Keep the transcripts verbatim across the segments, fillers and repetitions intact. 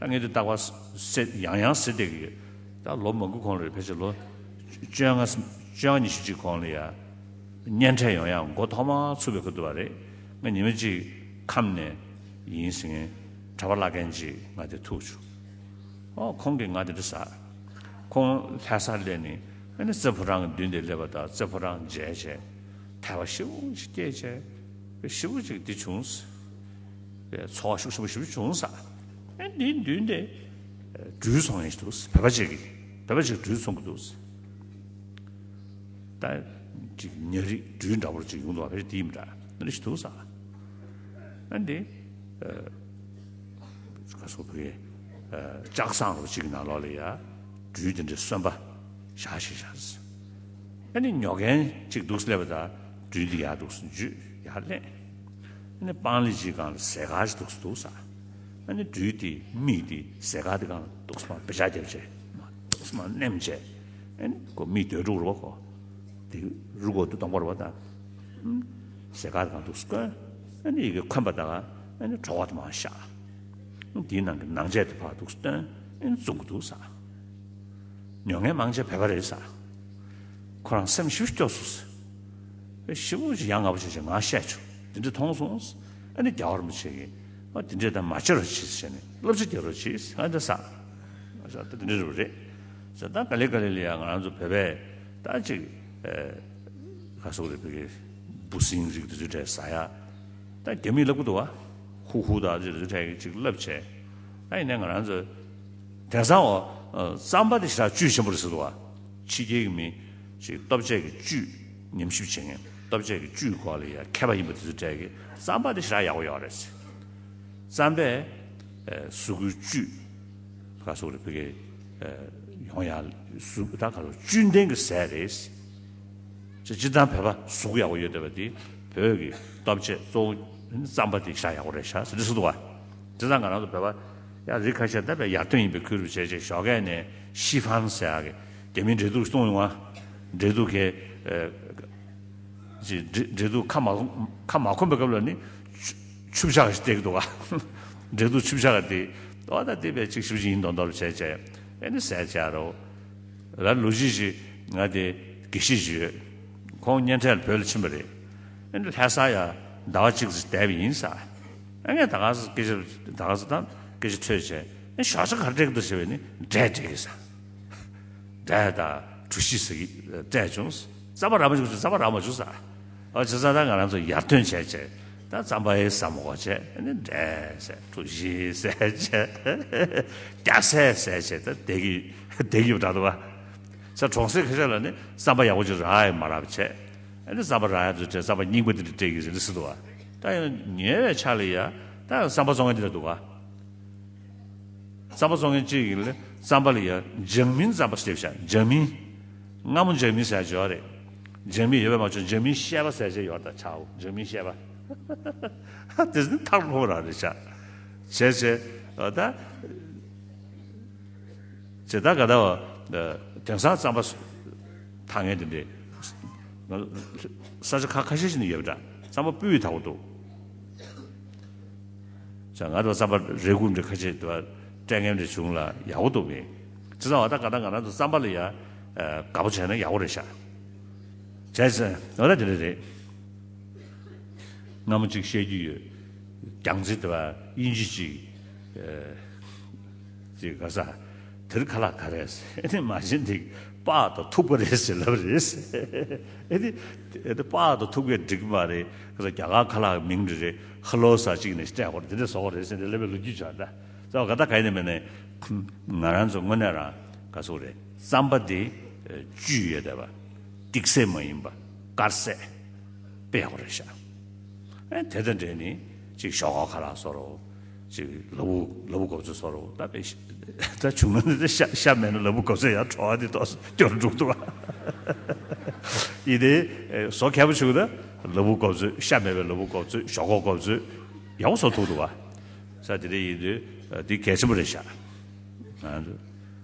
ད་ངས་དེ་རྟག་པར་སེ་ཡང་ཡང་ཟེར་བསྡད་ཀྱི་ཡོད། ད་ལོ་མང་པོ་གོང་ལ་རེད། ཕལ་ཆེར་ལོ་བཅོ་ལྔ་བཅོ་ལྔ་ཉི་ཤུ་གཅིག་གོང་ལ་ཡ། གཉེན་འཕྲད་ཡོང་ཡ་མགོ་ཐོག་མར་ཚུགས་པའི་སྐབས་དུ་བ་རེད། ང་ཉི་མ་གཅིག་ཁམས་ནས་ཡིན་ཟེར་མཁན་གྲྭ་པ་བླ་རྒན་ཅིག་ང་དེ་ཐུག་བྱུང་། ཨོ་ཁོང་གིས་ང་དེ་འདྲ་ཟེར། ཁོང་ལྷ་སར་སླེབས་ནས་ཨ་ནི་རྩེ་ཕོ་བྲང་གི་མདུན་དེ་སླེབས་པ་དང་རྩེ་ཕོ་བྲང་མཇལ་བྱས། དད་པ་ཞེ་པོ་ཅིག་སྐྱེས་བྱས། ཞེ་པོ་ཅིག་འདི་བྱུང་། པའི་ཚོར་བ་ཤུགས་ཆེན་པོ་ཞེ་པོ་བྱུང་ས། ཨེ་འདིའི་མདུན་དེ་སྦྲུལ་ཚོང་མཁན་ཞིག་འདུག་བོད་པ་ཅིག་གིས་བོད་པ་ཅིག་སྦྲུལ་ཚོང་གི་འདུག་ད་ཅིག་ཉ་རིགས་སྦྲུལ་འདྲ་པོ་ཅིག་ཡོང་འདུག་བ། ཕལ་ཆེར་དེ་ཡིན་པ་འདྲ། འདི་ཞིག་འདུག་ས། ཨ་འདི་ག་སོ་བོད་ལྕགས་ཟངས་རོ་ཅིག་གི་ནང་ལོགས་ལ་ཡ་སྦྲུལ་དེ་འདྲའི་གསོན་པ་བཞག་ཞིག་བཞག་ཨ་ནི་ཉོ་མཁན་ཅིག་འདུག་སླེབས་པ་དང་སྦྲུལ་འདི་ཡར་འདུག་འཇུས་ཡར་ལེན། ཨ་ནི་སྤང་ལི་ཅིག་སྒང་ལ་ཟས་དཀར་ཅིག་འདུག་འདུག་ས། ཨ་ནི་སྦྲུལ་དེ་མིག་དེ་ཟས་དཀར་དེ་སྒང་ལ་འདུག་སེ་མར་བེ་ཅག་བརྒྱབ་བྱས་འདུག་སེ་མར་མནན་བྱས། ཨ་ནི་ཁོ་མིག་སྡོད་འགྲོ་རུ་བ་ཁོ། དེ་རུ་ཁོ་དུ་གཏོང་བར་བ་དང་། ཟས་དཀར་དེ་སྒང་འདུག་སེ་བསྐོན། ཨ་ནི་ཡི་གེ་འཁོན་པ་དང་ཨ་ནི་གྲོགས་པོ་དེ་མར་བཞག་དེའི་ནང་གི་ནང་ཆས་དེ་ཕར་འདུག་སེ་བཏོན། ཨ་ནི་བཙོང་གི་འདུག་ས། ཉོ་མཁན་མང་ཆེ་བོད་པ་རེད་ས། ཁོ་རང་སེམས་ཞེ་པོ་སྐྱོ་སོང་ས། ཞེ་པོ་ཅིག་ཡ་ང་པོ་བྱས་བྱས་ང་བཤད་བྱུང་། དེ་འདྲ་མཐོང་སོང་ས། ཨ་ནི་རྒྱལ་བ་རིན་པོ་ཆེ་གིས་ཨ་དེ་འདྲས་ད་མ་བྱེད་རོགས་གྱིས་ཟེར་ནས་བསླབ་བྱ་རྒྱག་རོགས་གྱིས་ཨ་འདྲ་ས། ཨ་ད་དེ་འདྲ་རེད་པ་རེད། ས་ད་ག་ལེ་ག་ལེ་ལ་ཡ་ང་རང་ཚོ་བོད་པས་ད་ཅིག་ཨེ་ག་སོག་རེད་བོད་ཀྱི་འབུ་སྲིན་རིགས་དེ་ཚོའི་གྲས་ཟ་ཡ། ད་རྒྱ་མིས་བསླབ་ཀྱི་འདུག་བ། ཧུ་ཧུ་དང་ཅི་རེད་ཅིག་བསླབ་བྱས། ད་ཡིན་ནའི་ང་རང་ཚོ་དེང་སང་འོ་རྩམ་པ་དེ་ཞེ་དྲག་བཅུད་ཆེན་པོ་རེད་ཟེར་འདུག་བ། ཕྱི་རྒྱལ་གྱི་མི་ཅིག་ལྟོ་ཆས་ཀྱི་བཅུད་ཉམས་ཞིབ་བྱེད་མཁན་ལྟོ་ཆས་ཀྱི་བཅུད་སྐོར་ལ་ཡ་མཁས་པ་ཡིན་པ་དེ་ཚོའི་གྲས་ཀྱིས་རྩམ་པ་དེ་ཞེ་དྲག་ཡག་པོ་ཡོད་རེད་ཟེར། རྩམ་པས་གཟུགས་པོའི་བཅུད་ག་སོག་རེད་བོད་ཀྱི་ཡོང་ཡ་གཟུགས་ད་ག་ལ་བཅུད་ལྡན་གྱི་ཟས་རེད། ཅེས་སྤྱིར་བཏང་བོད་པ་གཟུགས་ཡག་པོ་ཡོད་བསྡད་པ་དེ་བོད་ཀྱི་ལྟོ་ཆས་གཙོ་བོ་རྩམ་པ་དེ་ཤ་ཡག་པོ་རེད་ཤག་ཟེར་ཟེར་འདུག་བ། དེ་ཙང་ང་རང་ཚོ་བོད་པ་ཡ་རིགས་ཁ་ཤས་ད་བས་ཡར་ཐོན་ཡིན་པའི་ཁུལ་རུ་བྱས་རྗེས་ཞོགས་ཀས་ནས་ཤི་ཧྥན་ཟེར་ཡག་གི་རྒྱ་མིའི་འབྲས་ཐུག་གཏོང་ཡོང་བ། འབྲས་ཐུག་གི་ཅིག་འབྲས་འབྲས་ཐུག་ཁ་མ་ཁ་མ་ཁོམ་པའི་སྐབས་ལ་ནི་ཆུ་ཆུ་བཞག་ཞིག་སྟེར་གི་འདུག་ག་འབྲས་ཐུག་ཆུ་བཞག་ག་དེ་ཨོ་ད་དེ་བས་ཅིག་ཞིབ་ཅིག་ཡིན་མདོག་མདོག་བྱས་བྱས་ཨེ་ནི་ཟས་བྱས་རོ། ལ་ལོ་རྒྱུས་ཤིག་ང་དེ་དགེ་བཤེས་ཤིག་ཡོད། ཁོང་གཉེན་འཕྲད་ལ་བོད་ལ་ཕྱིན་པ་རེད། ཨེ་ནི་ལྷ་ས་ཡ་ཟླ་བ་གཅིག་ཙམ་བསྡད་པ་ཡིན་ས། ཨེ་ངས་ད་ག་ས་སྐད་ཆ་ད་ག་ས་དང་སྐད་ཆ་ཐོས་བྱས་ཨེ་ཞོགས་ཇ་ག་རེ་སྤྲད་གི་འདུག་ཟེར་བས་ནི་འབྲས་སྤྲད་གི་ས། འབྲས་དང་གྲོ་ཞིབ་ཟེར་གི་སྤྲད་བྱུང་། རྩམ་པ་རག་མ་བྱུང་རྩམ་པ་རག་མ་བྱུང་ས། ཨ་བྱས་ཙང་ད་ང་རང་ཚོ་ཡར་ཐོན་བྱས་བྱས་ད་རྩམ་པ་ཡི་ཟ་མ་དགོས་བྱས་ཨ་ནི་འབྲས་ཟས་གྲོ་ཞིབ་ཟས་བྱས་རྒྱ་ཟས་ཟས་བྱས་ད་བསྡད་ཀྱི་བསྡད་ཀྱི་ཡོད་འདྲ་འདུག་བ། ས་གྲོང་གསེབ་ཁ་ཤས་ལ་ནི་རྩམ་པ་ཡག་པོ་ཅིག་རག་ཡ་མ་རག་བྱས་ཨ་ནི་རྩམ་པ་རག་ཡ་ཚོ་བྱས་རྩམ་པ་རྙིང་པ་དེ་འདྲ་སྤྲད་ཀྱི་རེད་ཟེར་འདུག་བ། ད་ཡང་ཉེ་བའི་ཆར་ལ་ཡ་ད་རྩམ་པ་བཙོང་མཁན་དེ་འདྲ་འདུག་བ། རྩམ་པ་བཙོང་མཁན་གཅིག་གིས་ལ་རྩམ་པ་ལ་ཡ་ལྗང་མིན་རྩམ་པ་ཞེས་བྱ་ལྗང་མིན། སྔ་མོ་ལྗང་མིན་ཟེར་ཡག་ཅིག་ཡོད་རེད། ལྗང་མིན་ཡོད་པས་མ་ཚད་ལྗང་མིན་བཤལ་བ་ཟེར་ཡག་ཅིག་ཡོད་རེད་ད་ཆའོ་ལྗང་མིན་བཤལ་བ། དེ་ནི་ཐག་ལྷོ་རང་རེད་ཤག་བྱས་བྱས་ཨ་ད། བྱས་ད་ག་ད་བ་དེང་སང་རྩམ་པ་འཐག་མཁན་དེ་འདྲས་ས་ཆ་ཁ་ཁ་ཤས་ཤིག་ནས་ཡོད་པ་འདྲ། རྩམ་པ་སྤུས་དག་པོ་འདུག་ཅག་ང་ཚོ་རྩམ་པ་རས་ཁུག་འདྲ་ཁ་ཤས་དུ་སྤྲད་མཁན་འདྲ་བྱུང་ལ་ཡག་པོ་འདུག་མི། ཅི་ཙམ་བ་ད་ག་ད་ང་རང་ཚོ་རྩམ་པ་ལ་ཡ་དགའ་པོ་བྱས་ན་ཡག་པོ་རེད་ཤག་བྱས་ཙང་འོ་ད་དེ་འདྲ་རེད། སྔ་མོ་གཅིག་བཤད་རྒྱུ་ཡོད། རྒྱང་རྩེ་དུ་དབྱིན་ཇི་གཅིག་ཅིག་ག་ས་དེར་ཁ་ལག་ག་རེ་ཟེར་ཨེ་ནི་མ་གཞི་འདི་པགས་དང་ཐུག་པ་རེད་ཟེར་ལབ་རེད་ཟེར་ཨེ་ནི་ཨེ་ནི་པགས་དང་ཐུག་པས་འགྲིག་གི་མ་རེད་ག་ས་རྒྱ་གར་ཁ་ལག་གི་མིང་རེ་རེ་ཧ་ལོ་ས་གཅིག་ནས་སྤྲད་ཧོར་དེ་འདྲ་བཟོ་བ་རེད་ཟེར་ནས་ལབ་པའི་ལོ་རྒྱུས་བྱུང་ད་ས་བ་ག་ད་ག་ཡིན་ནས་མེད་ནས་ང་རང་ཚོ་དངོས་གནས་རང་ག་ཚོད་རེད་རྩམ་པ་འདི་བཅུད་ཡོད་བསྡད་པ་ཏིག་སེ་མ་ཡིན་པ་དཀར་ཟས་དཔེ་ཡག་པོ་རེད་ཤག་ཨེ་དེ་དང་འབྲེལ་ནས་ཅིག་ཞོག་ཁོག་ཁ་ལག་བཟོ་རོགས། ཅིག་ལ་ཕུག་ལ་ཕུག་གོ་ཚོད་བཟོ་རོགས་ད་དཔེ་ཤ་ད་བྱུང་ན་ནི་ཤ་ཤ་མེད་ན་ལ་ཕུག་གོ་ཚོད་ཡང་བྲོ་བ་དེ་ཏོག་ཙམ་སྐྱོ་རུ་འགྲོ་འདུག་བ། ཡིན་ཏེ་བཟོ་མཁས་པོ་བྱུང་ན་ལ་ཕུག་གོ་ཚོད་ཤ་མེད་པའི་ལ་ཕུག་གོ་ཚོད་ཞོག་ཁོག་གོ་ཚོད་ཡག་པོ་བཟོ་ཐུབ་འདུག་བ། ས་དེ་འདྲ་ཡིན་དུས་འདི་གལ་ཆེན་པོ་རེད་ཤག་ང་ཚོ་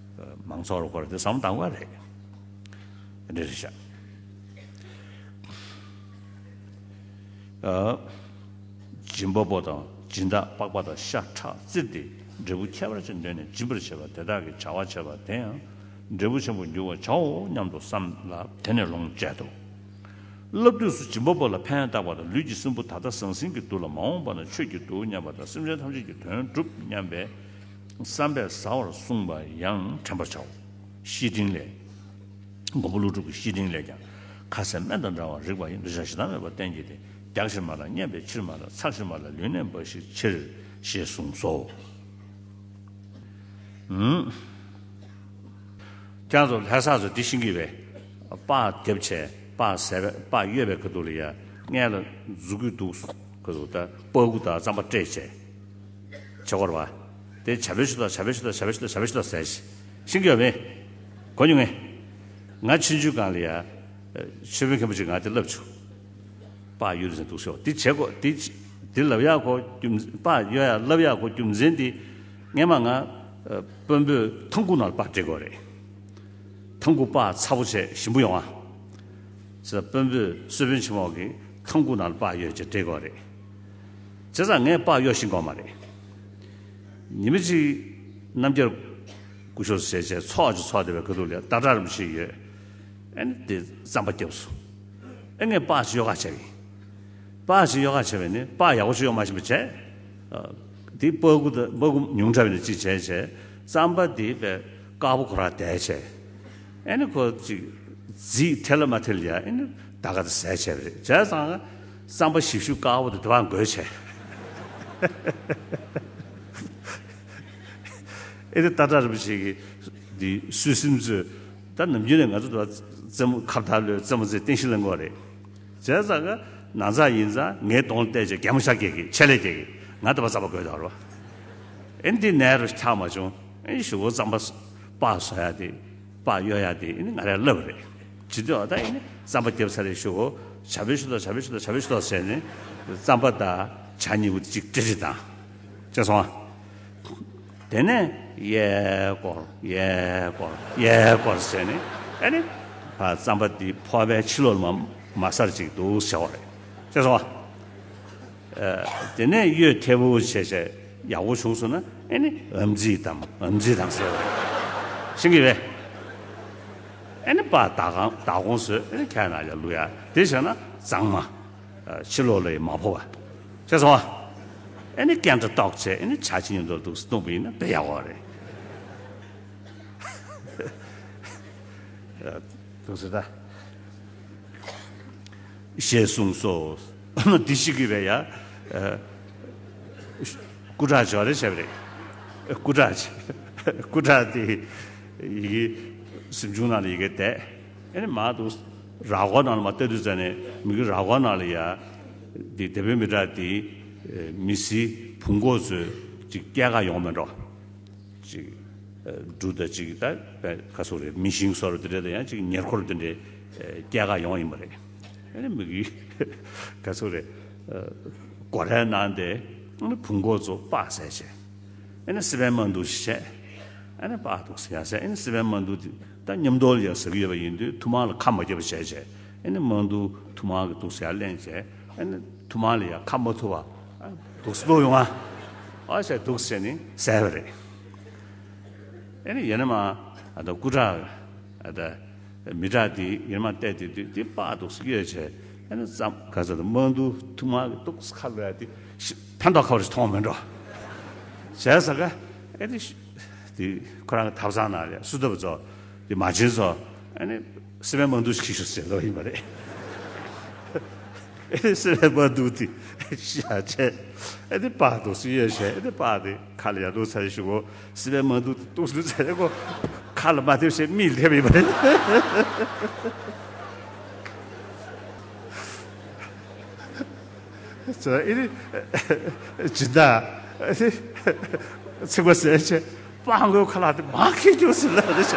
མང་ཚོགས་རུ་སྐོར་དེ་བསམ་བཏང་དགོས་རེད། དེ་འདྲ་རེད་ཤག་ཨ། སྦྱིན་པ་པོ་དང་སྦྱིན་བདག་པགས་པ་དང་ཤ་ཁྲག་བཙིར་ཏེ་ འབྲས་བུ་ཁྱད་པར་ཅན་འདོད་ནས་སྦྱིན་པར་བྱེད་པ་དེ་དག་གི་བྱ་བ་བྱེད་པ་དེ་ཡང་འབྲས་བུ་ཆེན་པོར་འགྱུར་བར་བྱའོ་སྙམ་དུ་བསམ་ལ། དེ་ནས་ལོངས་སྤྱད་དོ། བསླབ་དུས་སུ་སྦྱིན་པ་པོ་ལ་ཕན་བཏགས་པ་དང་། ལུས་ཀྱི་སྲིན་བུ་ད་ལྟ་ཟང་ཟིང་གི་དུག་ལ་མ་འོངས་པ་ན་ཆོས་ཀྱི་དུག་མཉམ་པ་དང་། སེམས་ཅན་ཐམས་ཅད་ཀྱི་དོན་བསྒྲུབ་སྙམ་པའི་བསམ་པས་ཟ་བར་གསུངས་པ་ཡང་དྲན་པར་བྱའོ། བཤེས་སྤྲིང་ལས། མགོན་པོ་ཀླུ་སྒྲུབ་ཀྱི་བཤེས་སྤྲིང་ལས་ཀྱང་། ཁ་ཟས་སྨན་དང་འདྲ་བར་རིགས་པ་ཡི། འདོད་ཆགས་ཞེ་སྡང་མེད་པར་བསྟེན་གྱི་དེ། རྒྱགས་ཕྱིར་མ་ལགས་མཉན་པའི་ཕྱིར་མ་ལགས། ཚར་ཕྱིར་མ་ལགས་ལུས་གནས་འབའ་ཞིག་ཕྱིར། ཞེས་གསུངས་སོ། ཨུམ། ཁྱེད་ཚོ་ལྷ་ས་ཚོ་འདི་ཤེས་ཀྱི་བས། སྤགས་རྒྱབ་བྱས་སྤགས་ཟས་པས་སྤགས་གཡོས་པའི་ཁ་ཐུག་ལ་ཡ། སྔས་ལ་མཛུ་གུ་འདུག་ཁ་ཐུག་ད་སྤགས་ཀུ་དང་རྩམ་པ་སྤྲད་བྱས། བྱེད་སྐོར་བ། དེ་བྱ་བའི་ཤུ་དག་བྱ་བའི་ཤུ་དག་བྱ་བའི་ཤུ་དག་བྱ་བའི་ཤུ་དག་ཟས་ཤིང་གི་ཡོད་མེད། གོ་མྱོང་ངེ། ང་ཆུང་ཆུང་སྒང་ལ་ཡ། ཆོས་དཔོན་མཁན་པོ་ཅིག་ང་དེ་བསླབ་བྱུང་། སྤགས་གཡོས་དུས་ཟེར་འདུག་ཤོག་དེ་བྱེད་དགོས་དེ། དེ་ལབ་ཡག་གོ་རྒྱུ་མཚན་སྤགས་གཡོས་ཡ་ལབ་ཡག་གོ་རྒྱུ་མཚན་དེ། སྔས་མ་ང་། དཔོན་པོས་ཐང་ཁུག་ནང་ལ་སྤགས་སྤྲད་དགོས་རེད། ཐང་ཁུག་སྤགས་ཚ་པོ་བྱས་ཞིམ་པོ་ཡོང་ཨ། ཟེར་དཔོན་པོས་གསོལ་དཔོན་ཆེན་མོ་གིས་ཐང་ཁུག་ནང་ལ་སྤགས་གཡོས་བྱས་སྤྲད་དགོས་རེད། བྱས་ཙང་ངས་སྤགས་གཡོ་ཤེས་ཀྱི་མ་རེད། ཉི་མ་གཅིག་རྣམ་རྒྱལ་སྐུ་ཞབས་ཟེར་བྱས་ཚོགས་ཅིག་ཚོགས་བསྡད་པའི་ཁ་ཐུག་ལ་སྟག་བྲག་རིན་པོ་ཆེ་ཡོད། ཨ་ནི་དེ་རྩམ་པ་བརྒྱབ་སོང་། ཨ་ངས་སྤགས་ཅིག་གཡོ་ག་བྱས་ཡིན། སྤགས་ཅིག་གཡོ་ག་བྱས་པས་ནི་སྤགས་ཡག་པོ་ཅིག་གཡོ་མ་ཤེས་པ་བྱས། དེ་སྤགས་ཀུ་དང་སྤགས་ཀུ་ཉུང་དྲགས་པ་ནི་གཅིག་བྱས་བྱས། རྩམ་པ་དེ་དཔེ་དཀར་པོ་ཁོ་རང་བསྡད་བྱས། ཨ་ནི་ཁོ་ཅིག་རྫིས་ཐལ་ལ་མ་ཐལ་ཡ་ཨ་ནི་ད་ག་དེ་ཟས་བྱས་པ་རེད། བྱས་ཙང་རྩམ་པ་ཞིབ་ཞིབ་དཀར་པོ་དེ་དེ་བར་འགོས་བྱས། ཨེ་དེ་སྟག་བྲག་རིན་པོ་ཆེ་གིས་འདི་སུད་སིམ་ཚོས་ད་ནམ་རྒྱུན་ནས་ང་ཚོ་དེ་བར་རྩེད་མོ་ཁ་བརྡ་ལོས་རྩེད་མོ་རྩེ་རྟེན་གཞི་ལེན་གོ་རེད། བྱས་ཙང་ག་ན་ཚ་ཡིན་ཙང་ངའི་གདོང་བལྟས་བྱས་གད་མོ་ཤོར་སྐྱེ་གི་ཆད་ལས་སྐྱེ་གི་ང་དེ་བར་རྩམ་པ་འགོས་དར་བ། ཨེ་འདི་ནས་རུ་ཆགས་མ་བྱུང་། ཨེ་ཞུ་གོ་རྩམ་པ་སྤགས་བཟོ་ཡ་དེ་སྤགས་གཡོ་ཡ་དེ་ཨེ་ནི་ང་རས་བསླབ་རེད། ཇི་འདོད་ད་ཨེ་ནི་རྩམ་པ་བརྒྱབ་ཚར་རེད་ཞུ་གོ། བྱ་བའི་ཤུ་དག་བྱ་བའི་ཤུ་དག་བྱ་བའི་ཤུ་དག་ཟེར་ནས་རྩམ་པ་དང་བྱ་གཉིས་པོ་གཅིག་སྤྲད་རེད་དང་། ཅེས་སོང་། དེ་ནས་གཡས་སྐོར་གཡས་སྐོར་གཡས་སྐོར་ཟེར་ནས་ཨེ་ནི་རྩམ་པ་འདི་ཕོར་པའི་ཕྱི་ལོགས་ལ་མ་མ་སར་ཅིག་འདུག་ཟེར་བ་རེད། ཅེས་སོང་། དེ་ནས་གཡོས་མཐེ་བོ་བྱས་བྱས་ཡག་པོ་བྱུང་སོང་ན་ཨེ་ནི་འམ་རྫིས་དང་འམ་རྫིས་དང་ཟེར་བ་རེད། ཤེས་ཀྱི་རེད། ཨེ་ནི་སྤགས་དག་གང་དག་གོང་བཟོས་ཨེ་ནི་ཁྱེད་ན་ཡ་བླུག་ཡ་དེ་བྱས་ན་གཙང་མ། ཕྱི་ལོགས་ལ་ཡི་མ་ཕོ་བ། ཤེས་སོང་ཨ། ཨེ་ནི་སྐད་འདྲ་ཏོག་ཙེ་ཨེ་ནི་ཆ་ཆེན་ཡོད་མདོག་འདུག་སྟོང་པ་ཡིན་ན་དཔེ་ཡག་པོ་རེད། འདུག་ཟེར་ད། ཞེས་གསུངས་སོ། འདི་ཞིག་གིས་བས་ཡ། སྐུ་དྲག་ཇོ་རེ་བྱས་པ་རེད། སྐུ་དྲག་སྐུ་དྲག་དེ་ཡི་གེ་གཟིམ་ཆུང་ནང་ལ་ཡི་གེ་བསྡད། ཨེ་ནི་མ་འདུག་ར་སྐོར་ནང་ལ་མ་ལྟ་དུས་ཙ་ནས་མི་གི་ར་སྐོར་ནང་ལ་ཡ། འདི་སྡེ་དཔོན་མི་དྲག་འདི་མི་སི་བུང་གོ་ཚོས་ཅིག་སྐྱེལ་ག་ཡོང་མེད་འགྲོ། ཅིག་འབྲུ་དང་ཅིག་ད་ག་ཚོད་རེད་མི་ཤིང་སོགས་དེ་འདྲ་དང་ཡང་ཅིག་ཉེར་འཁོར་དེ་འདྲའི་སྐྱེལ་ག་ཡོང་ཡིན་པ་རེད། ཨེ་ནི་མི་གི་ག་ཚོད་རེད་སྒོ་རའི་ནང་དེ་བུང་གོ་ཚོ་སྤགས་ཟས་བྱས། ཨེ་ནི་སི་པན་མ་འདུག་བྱས། ཨེ་ནི་སྤགས་འདུག་ཟེར་ཡ་ཟེར། ཨེ་ནི་སི་པན་མ་འདུག་དེ་ད་མཉམ་དུ་ལ་ཡ་ཟ་གི་ཡོད་པ་ཡིན་དུས་ཐུར་མ་ལ་ཁ་མ་བརྒྱབ་པ་བྱས་བྱས། ཨེ་ནི་མ་འདུག་ཐུར་མ་གི་འདུག་ཟེར་ཡ་ལེན་བྱས། ཨེ་ནི་ཐུར་མ་ལ་ཡ་ཁ་མ་ཐུག་པ། ཨ་འདུག་སེ་ལོག་ཡོང་ཨ། ཨ་ཟེར་འདུག་ཟེར་ནི་ཟས་པ་རེད། ཨེ་ནི་ཡིན་ན་མ་ཨ་ད་སྐུ་དྲག་ཨ་ད་མི་དྲག་དེ་ཡིན་ན་མ་བལྟས་དེ་དུས་དེ་སྤགས་འདུག་སེ་གཡོས་བྱས། ཨེ་ནི་རྩམ་ག་ཚོད་དུ་མ་འདུག་ཐུར་མ་གི་འདུག་སེ་ཁ་ལོ་ཡ་དེ་ཕན་ཐོགས་ཁ་བ་ཞིག་མཐོང་མེད་འགྲོ། བྱས་ས་ག་ཨེ་ནི་དེ་ཁོ་རང་གི་ཐབ་ཚང་ནང་ལ་སུ་ཐབ་ཚོ་དེ་མ་བྱན་ཚོ་ཨེ་ནི་སི་པན་མ་འདུག་སེ་ཁྱེར་ཤོག་ཟེར་ལོ་ཡིན་པ་རེད། ཨེ་སི་པན་མ་འདུག་དེ་ཤ་ཆད། ཨེ་དེ་སྤགས་འདུག་སེ་གཡོས་བྱས། ཨེ་དེ་སྤགས་དེ་ཁ་ལ་ཡ་འདུག་ཚར་ཞུ་གོ། སི་པན་མ་འདུག་དེ་འདུག་སེ་ལུས་ཚར་ཡ་གོ། ཁ་ལ་མ་ཐེབས་བྱས་མིག་ལ་ཐེབས་ཡིན་པ་རེད། ཚོ་ཨེ་དེ་སྦྱིན་བདག་ཨེ་དེ་ཚིག་པ་ཟེར་བྱས་སྤགས་མགོའི་ཁ་ལག་དེ་མ་ཁེལ་རྒྱུགས་སེ་ལ་རེ་བྱས།